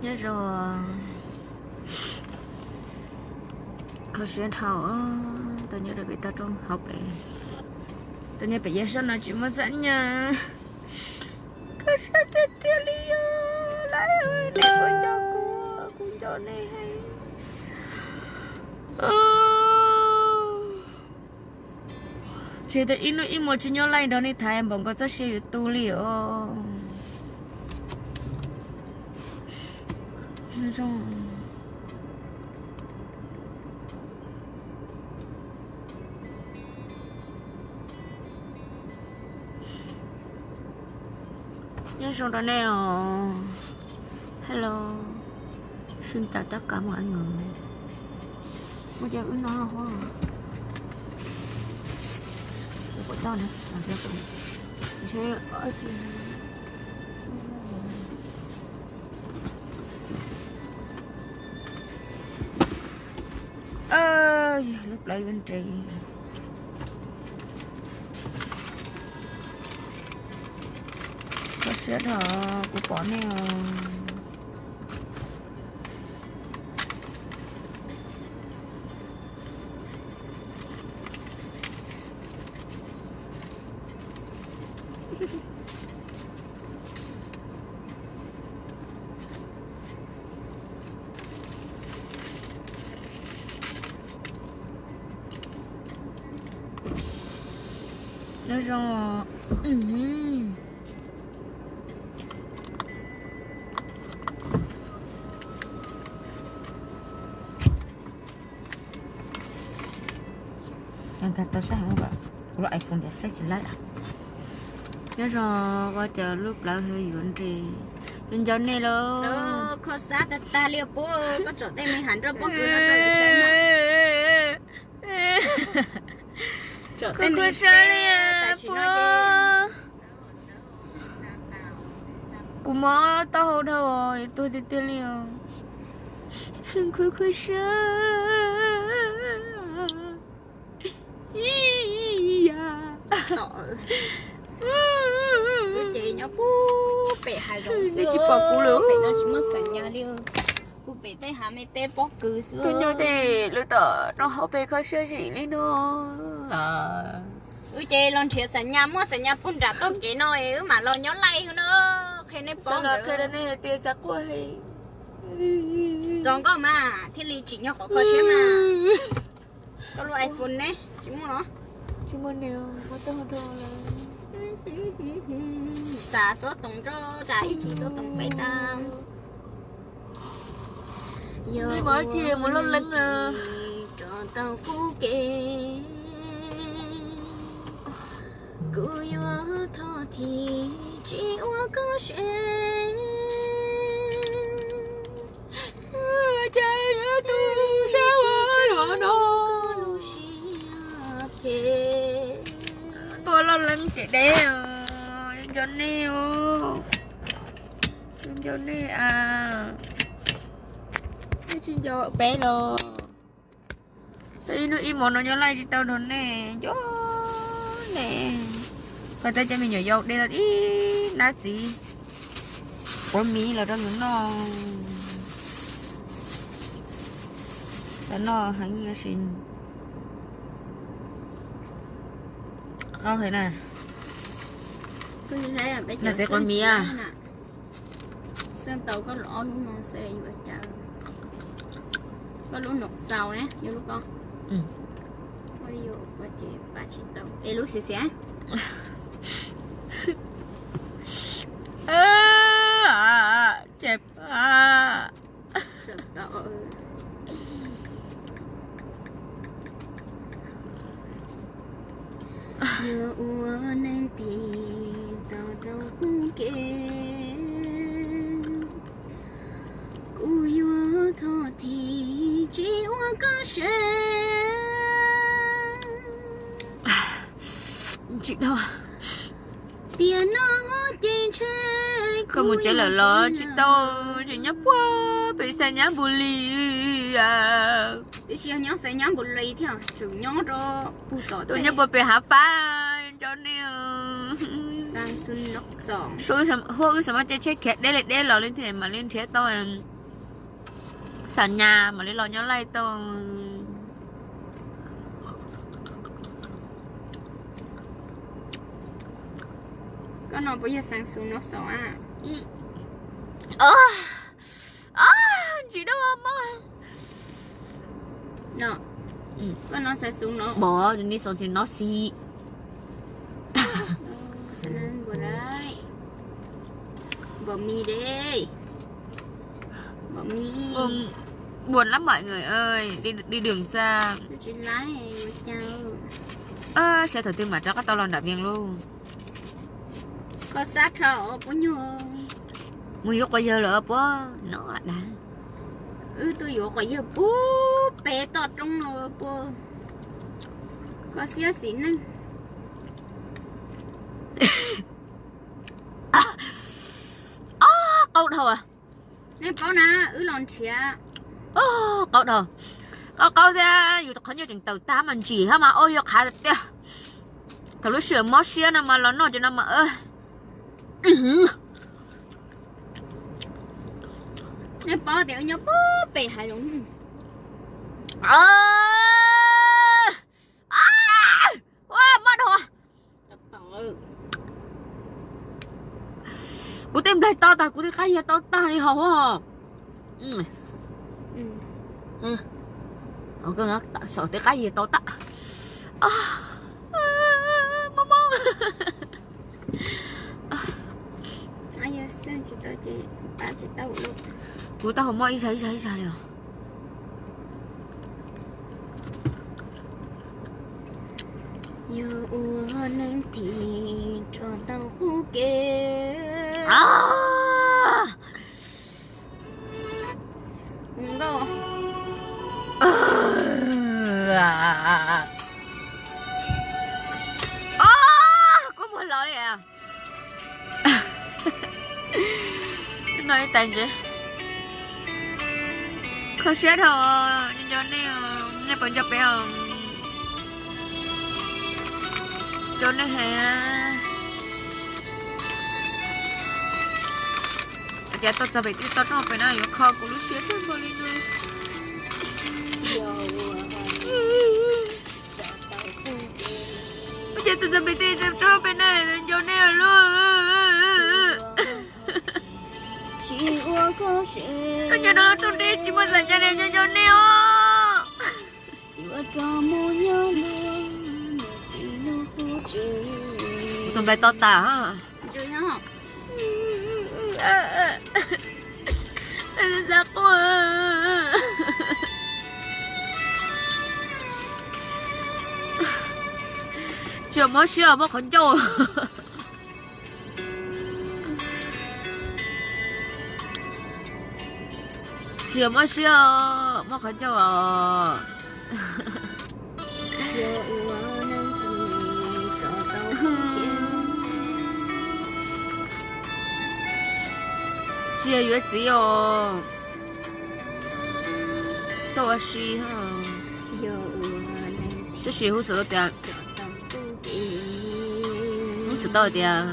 Nyob zoo, kho siab dhau, tau nyob rau pem toj roob hauv pem, tau nyob pem Yaj Saub no tsis muaj xab nyas. Kho siab tiag tiag li os, lawv, nej puas nco kuv, kuv nco nej heev. Tsis tas ib hnub ib hmo tsis nyob live nrog nej tham npaum nkaus txoj sia yuav tu li os. Nyob zoo rau nej os. Hello. Xin chào tất cả mọi người. Ua cas wb no hos. Ua tau na, ntshe, ntshe, yog lub plawv yuav nres. Kho siab dhau, kuv pom nej os. Nyob zoo. Tau saib heev, kuv lub iPhone ces saib tsis laib. Nyob zoo, ua cas lub plawv ho yuav nres. Nco nej lauj. Kho siab tag tag li puab, koj tsom tej me hav nroj pob kws no rau lawv saib mas. Tsom tej me teb tam sim no ces kuv mob taub hau dhau, tuag tiag tiag li os. Kho siab. Wb ces nyob puag pem hav zoov xwb, tsis pom kuv lawm, pem no tsis muaj xam nyas li. Puag pem tej hav me teb pob kws xwb. Tuaj nyob tej lub tom roob hauv pes kho siab zim li no. Wb ces los nrhiav xam nyas, muaj xam nyas puag nram toj kev no es wb mam los nyob laij no. Qhia nej paub, qhia rau nej tias xav quaj heev. Tso nkauj mas thiaj li tsim nyog qhov kho siab mas. Koj lub iPhone ne, tsis muaj los? Tsis muaj ne, muaj tau hau dhau lawm. Xav xov tooj nrog tsam ib chim xov tooj fail tag. Yog ua neej tim rov tau qub kev, kuv yuav thov thim tsis ua koj sev. Cas yuav tu sab ua los no. Tuaj loj leeb ces deb os, nco nej os. Nco nej a, nej tsis nco peb los. Tau ib hnub ib hmo no nyob laij tsis tau nrog nej, nco nej. Pab tab cov me nyuam yaus de tau ib nab txiv quav miv los rau nws noj. Tau noj heev tab sis qaub heev na. Noj txiv quav miv a. Xeeb tau koj lub ob lub no xwb yuav cas. Koj lub nom xaus ne, yog lub koj. Ua ces pab tsis tau es lub xiav xiav. Ces yog ua neej tim tau tau qub kev, kuv yuav thov thim tsis ua koj sev. Tsis dhau. Tiam no ces ntshe koj mus tsev lawm los tsis tau, tseem nyob puag pem Xais Nyab Npus Lis. Twb tsis yog nyob Xais Nyab Npus Lis thiab, tseem nyob rau puag tom, nyob puag pem Hav Fab, nco nej. Huab wb xav mas ces tsheb khiav deb li deb los li thiaj mam li nrhiav tau. Xav nyas mam li los nyob laij tau. Koj no puas yog xeev xus no xov a? Ntsim dab mog. Koj no xeev xus no. Mov ni xov xim no xim. Npam mi de. Npam mi. Buồn lắm mọi người ơi, đi, đi đường xa. Tsis laib ua cas. Saib thaum twg mam rov qab tau los nram Vias lauj. Koj xav dhau puab nyuag. Mus yuav quas yawg lawm puab no dag. Wb tuaj yuav quas yawg puag pem toj roob no puab. Koj siab xis neej. Qaub dhau. Nej paub na, wb los nrhiav. Qaub dhau. Qaub qaub thiab yus qhov nyuag tseem tawm tag mas ntsim hab mas ua yus qhav tiag. Thaum lub sij hawm mob siab no mas los noj cov no mas. Nej paub tias wb nyob puag pem hav zoov. Ua mob dhau. Kuv tej nplaig to tag, kuv tej qab yiag to tag li hos. Saum tej qab yiag to tag. Mob mob. Kuv taub hau mob ib zag ib zag ib zag li os. Yog ua neeg thiaj rov tau qub kev. Nkauj. Kua muag los li. No ib tais ntses. Kho siab dhau, nco nej, nej puas nco peb os? Nco nej heev. Cas tau txog pem tij tau roob pem no yuav kho kuv lub siab tag npaum li no. Ua cas tau txog pem tij tau roob pem no nco nej lub. Koj nco no lub rooj deb tsis muaj xav nco nej, nco nco nej os. Tus nplaig to tas. Tsis mob siab, mob qhov ncauj. Tsis mob siab, mob qhov ncauj os. Tsis yog yuav txiv os, tuaj ua si. Tab sis huj xwm tau tias, huj xwm tau tias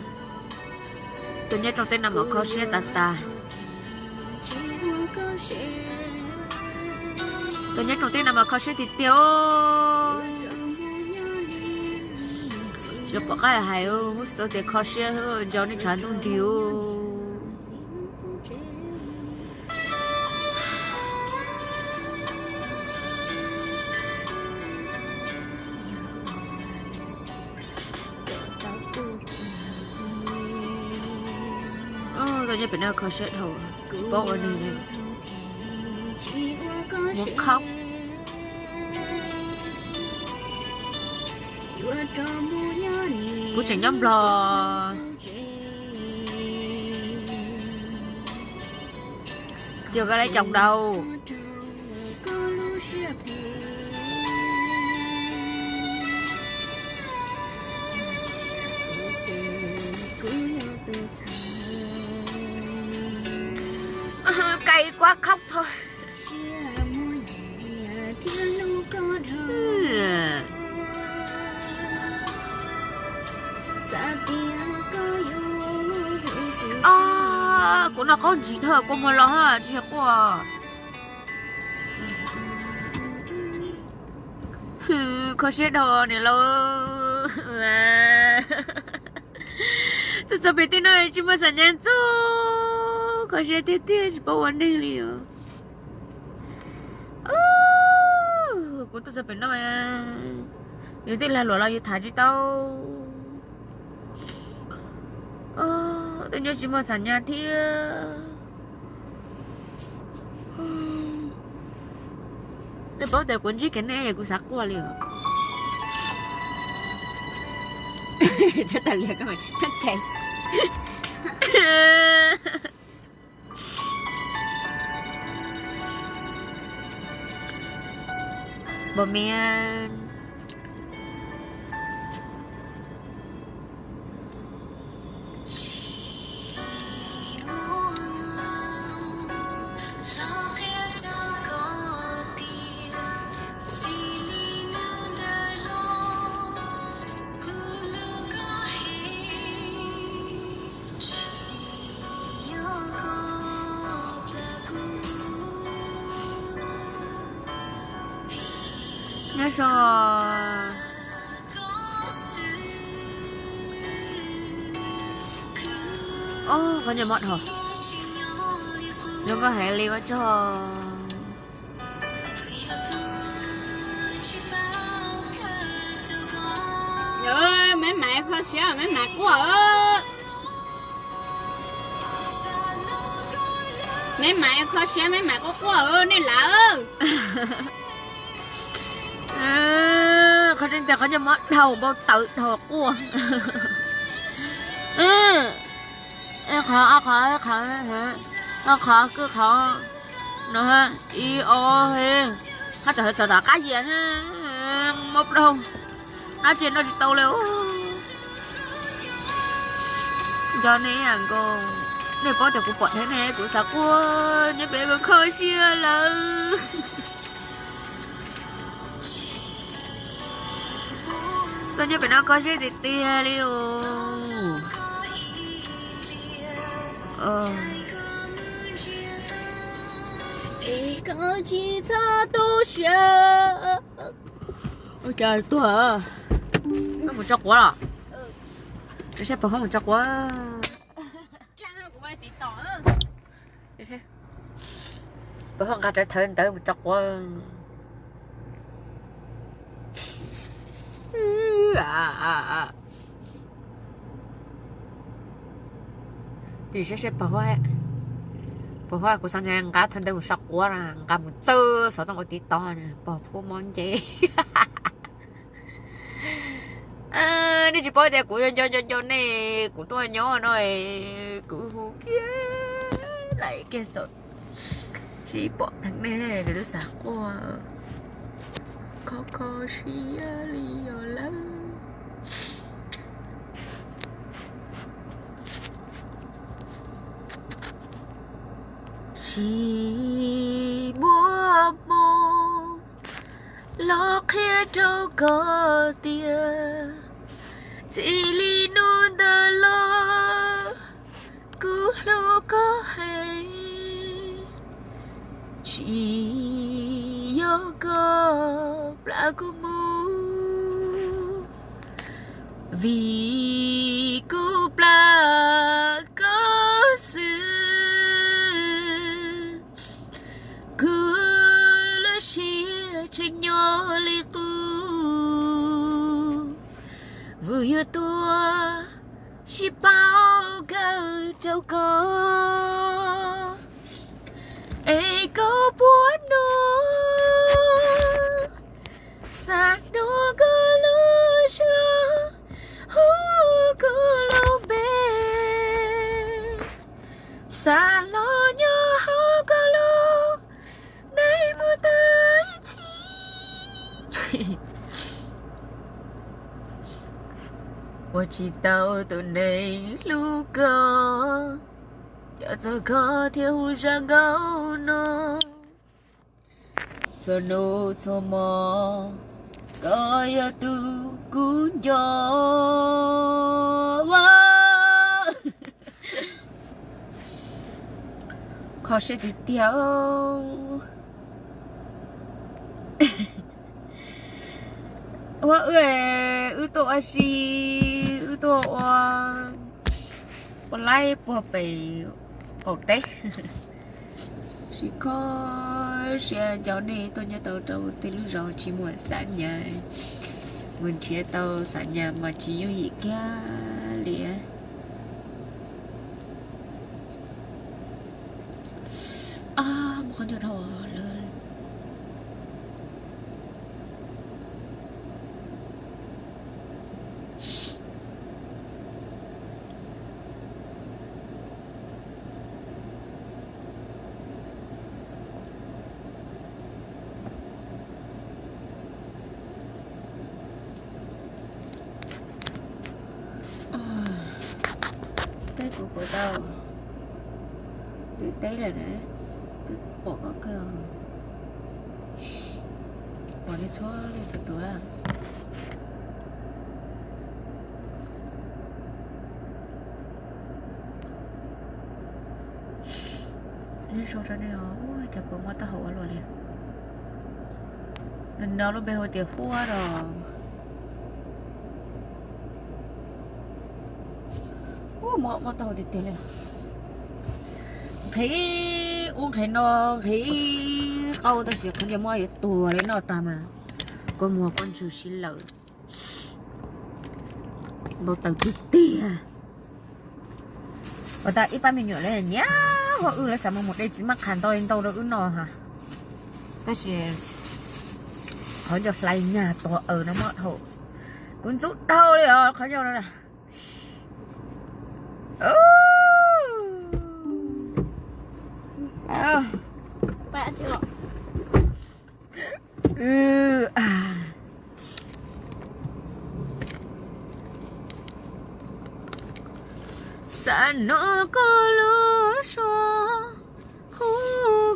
tuaj nyob rooj teb no mas kho siab tas tas. Tuaj nyob rooj teb no mas kho siab tiag tiag. Tsis pom qab hais, huj xwm tau tias kho siab, nco nej tshav ntuj nrig. Tuaj nyob pem no kho siab dhau, paub ua neeg li. Muab khauj. Kuv tseem nyob Nplog. Yog koj lab coos dau. Cay quá khóc thôi. Kuv noj qaub ntsim dhau kua muag los tsis yog quaj. Kho siab dhau niam laus. Txog txog pem tej no tsis muaj xam nyas txog, kho siab tiag tiag tsis paub ua neeg li os. Kuv tuaj txog pem no, yus tej lag luam los yus tham tsis tau. Tej nyob tsis muaj xam nyas thiab. Nej paub tias kuv ntsib kev neeg kuv xav quaj li os. Npau miab. Nyob zoo. Qhov nyob mob dhau, zoo nkauj heev li ua tsaug. Meb mam kho siab, meb mam quaj. Meb mam kho siab, meb mam quaj quaj nej lav. Qhov tseeb tiag qhov nyob mob dhau, npau taws dhau quaj. Qhov, qhov, qhov, qhov, qhov, qhov no, ib ob, hab txog tom qab yias, mob dhau, dab tsi noj tsis tau li. Nco nej ib yam nkaus, nej paub tias kuv pom dheev nej kuv xav quaj, nyob pem kuv kho siab lawm. Tuaj nyob pem no kho siab tiag tiag li os. Es koj tsis txhob tu siab. Ua cas tuag, mus tso quav los? Saib pog Hoob mus tso quav. Pog Hoob nqa rawv thawv ntawd mus tso quav. Saib saib pog Hoob, pog Hoob kuv xav nqa thawv ntawd mus so quav, nqa mus txawb xov tooj ua tiv tod, pog Hoob mob nce. Nej tsis paub tias kuv nco nco nco nej, kuv tuaj nyob no, kuv hu kiag lawm kiag xwb, tsis pom dheev nej kuv twb xav quaj, kho kho siab li os lawm. Tsis muaj hmoo los qhia rau koj tias txij li hnub ntawd los kuv hlub koj heev. Tsis yog koj plam kuv mus, vim kuv plam koj xwb. Kuv lub siab tseem nyob li qub, vim yuav tuag tsis paub kawg rau koj. Es koj puas hnov, xav hnov koj lub suab hu kuv lub npe, xav los nyob hauv koj lub neej mus tag ib txhis. Ua tsis tau tus neeg hlub koj, cov txog koj thiaj hu zaj nkauj no. Txhua hnub txhua hmo koj yog tus kuv nco. Kho siab tiag tiag. Ua wb, wb tuaj ua si, wb tuaj ua, ua laib puag pem qaum teb. Sib kho siab nco nej tuaj nyob tau rau tej lub zos tsis muaj xab nyas, mus nrhiav tau xab nyas mas tsis yooj yim kiag li. Muaj qhov ncauj dhau lawm. Teb kuv kuv tau twb teb lawm na, twb pom koj kawg, pom nej txhua leej txhua tus lawm. Nyob zoo rau nej os, ua cas kuv muab taub hau ua luaj li. Nws no lub npe hu tias Huab los. Muab taub hau tiag tiag li. Nqhis ub nqhis no, nqhis qau tab sis qhov ncauj muab yuav tuag li noj tag mas. Kua muag kua ntswg siv lawm. Npau taws tiag tiag. Ua tas ib pab me nyuam lawv nyiam hu wb, lawv xav mus mus de txiv maj qhav ntau ntau rau wb noj ha. Tab sis qhov ncauj hlais nyag tuag aws no muab dhau. Kuv ntxub dhau li os qhov ncauj no na. Xav hnov koj lub suab hu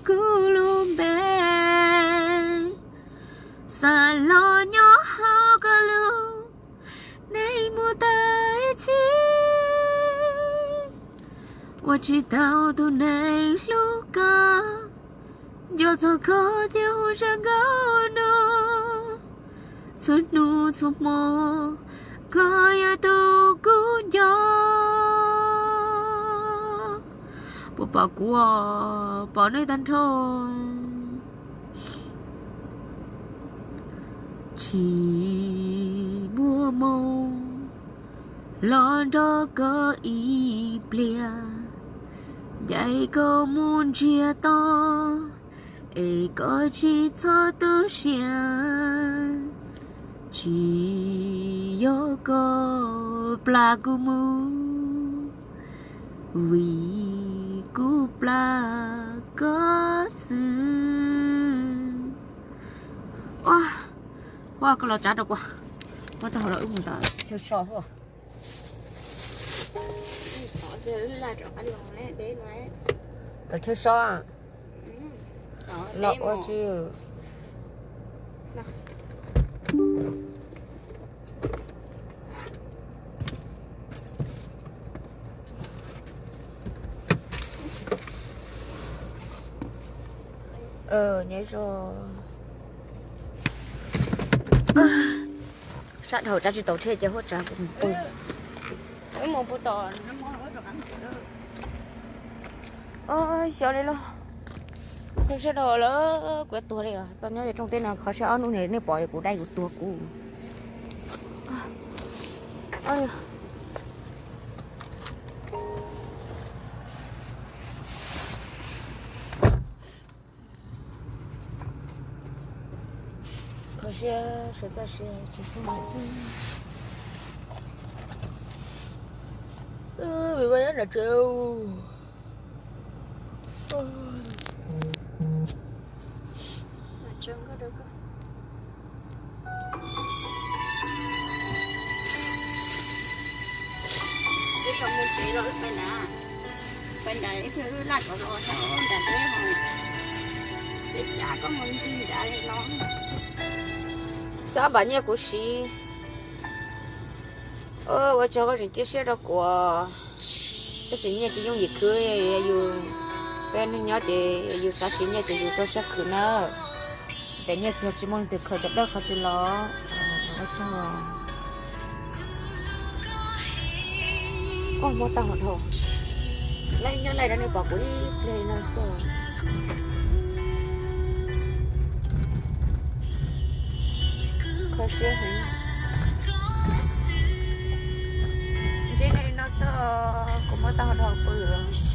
kuv lub npe, xav los nyob hauv koj lub neej mus tag ib txhis. Ua tsis tau tus neeg hlub koj, nco txog koj thiaj hu zaj nkauj no. Txhua hnub txhua hmo koj yog tus kuv nco. Puas pom kuv? Pom nej tag nrho. Tsis muaj moo los nrog koj ib pliag, ncaim koj mus ntsiag to, es koj tsis txhob tu siab. Tsis yog koj plam kuv mus, vim kuv plam koj xwb. Ua, ua koj los tsav rau kuv, muab taub hau los wb mus tom chaw so xwb. Tom chaw so los ua tsi. Nyob zoo. Sab dhau rab tsis tau thiab ces huab tsav kuv mus pw. Xyov li los, kho siab dhau lawm, kuv tuag li os. Tau nyob rooj teb no kho siab ob hnub no nej pom kuv dai kuv tuag kuv. Kho siab sawv txoj sia tsis pub lawm xwb. Vim vaj nyob nram tsev. Xav npam nyiaj kuv siv. Ua tsaug koj tseem cia siab rau kuv, tab sis nyiaj tsis yooj yim khwv, yus peb neeg nyob ces yus xav siv nyiaj ces yus rau siab khwv na. Ces nyiaj tsis muaj leej twg khaws cov dawb qhov twg los. Tog, muab tau hov dhau. Leej nyob laj rau nej pom kuv ib pliag no xwb. Kho siab heev. Ntsib nej no xwb, kuv muab tau hov dhau pw.